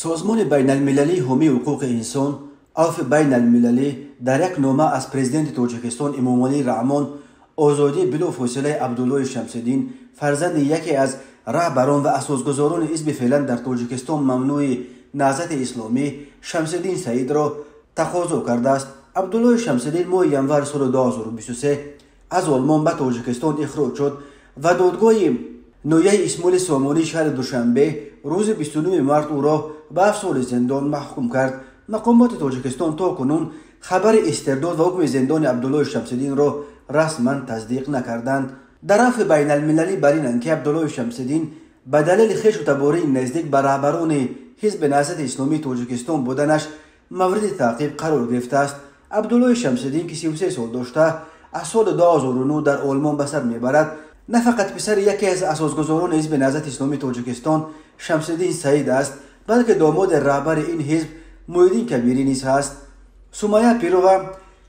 Созмони байналмилалии ҳомии ҳуқуқи инсон Авфи байналмилалӣ дар як нома аз президенти Тоҷикистон Эмомалӣ Раҳмон озодии билофосилаи Абдуллои Шамсиддин, фарзанди яке аз раҳбарон ва асосгузорони ҳизби феълан дар Тоҷикистон мамнӯи Наҳзати Исломӣ Шамсиддин Саидро тақозо кардааст. Абдуллои Шамсиддин моҳи январи соли 2023 аз Олмон ба Тоҷикистон ихроҷ шуд ва додгоҳи ноҳияи Исмоили Сомонии шаҳри Душанбе рӯзи 29 март ӯро ба 7 соли зиндон маҳкум кард. Мақомоти Тоҷикистон то кунун хабари истирдод ва ҳукми зиндони Абдуллои Шамсиддинро расман тасдиқ накарданд. Дар афви байналмилалӣ бар инанд, ки Абдуллои Шамсиддин ба далели хешу табории наздик ба раҳбарони ҳизби Наҳзати Исломии Тоҷикистон буданаш мавриди таъқиб қарор гирифтааст. Абдуллои Шамсиддин, ки 33 сол дошта, аз соли 2009 дар Олмон ба сар мебарад, на фақат писари яке аз асосгузорони ҳизби Наҳзати Исломии Тоҷикистон Шамсиддин Саид аст, балки домоди раҳбари ин ҳизб Муҳиддин Кабирӣ низ ҳаст. Сумайя Пирова,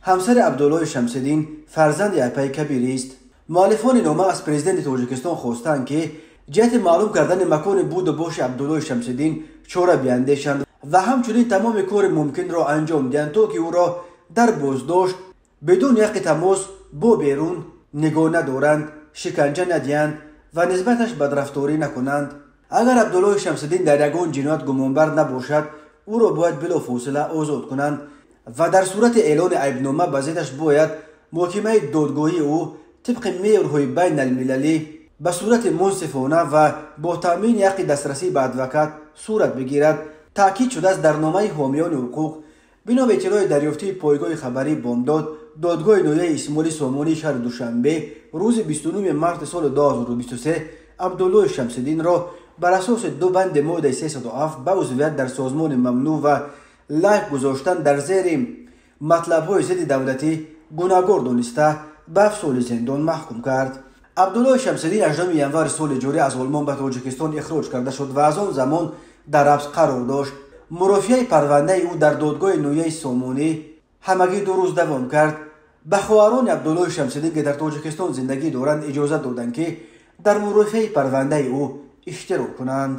ҳамсари Абдуллои Шамсиддин, фарзанди апаи Кабирист. Муаллифони нома аз президенти Тоҷикистон хостанд, ки ҷиҳати маълум кардани макони буду боши Абдуллои Шамсиддин чора биандешанд ва ҳамчунин тамоми кори мумкинро анҷом диҳанд, то ки ӯро дар боздошт бидуни ҳаққи тамос бо берун нигоҳ надоранд, шиканҷа надиҳанд ва нисбаташ бадрафторӣ накунанд. Агар Абдуллои Шамсиддин дар ягон ҷиноят гумонбар набошад, ӯро бояд билофосила озод кунанд ва дар сурати эълони айбнома ба зиддаш бояд муҳокимаи додгоҳии ӯ тибқи меъёрҳои байналмилалӣ ба сурати мунсифона ва бо таъмини ҳаққи дастрасӣ ба адвокат сурат бигирад. Таъкид шудааст дар номаи ҳомиёни ҳуқуқ. Бино ба иттилои дарёфтии пойгоҳи хабарии Бомдод, додгоҳи ноҳияи Исмоили Сомонии шаҳри Душанбе рӯзи 29 марти соли 2023 Абдуллои Шамсиддинро бар асоси ду банди моддаи 307 ба узвият дар созмони мамнӯъ ва лайк гузоштан дар зери матлабҳои зидди давлатӣ гунаҳгор дониста ба 7 соли зиндон маҳкум кард. Абдуллои Шамсиддин 8 январи соли ҷорӣ аз Олмон ба Тоҷикистон ихроҷ карда шуд ва аз он замон дар ҳабс қарор дошт. Мурофиаи парвандаи ӯ дар додгоҳи ноҳияи Сомонӣ ҳамагӣ 2 рӯз давом кард. Ба хоҳарони Абдуллои Шамсиддин, ки дар Тоҷикистон зиндагӣ доранд, иҷозат доданд, ки дар мурофиаи парвандаи ӯ иштирок кунанд.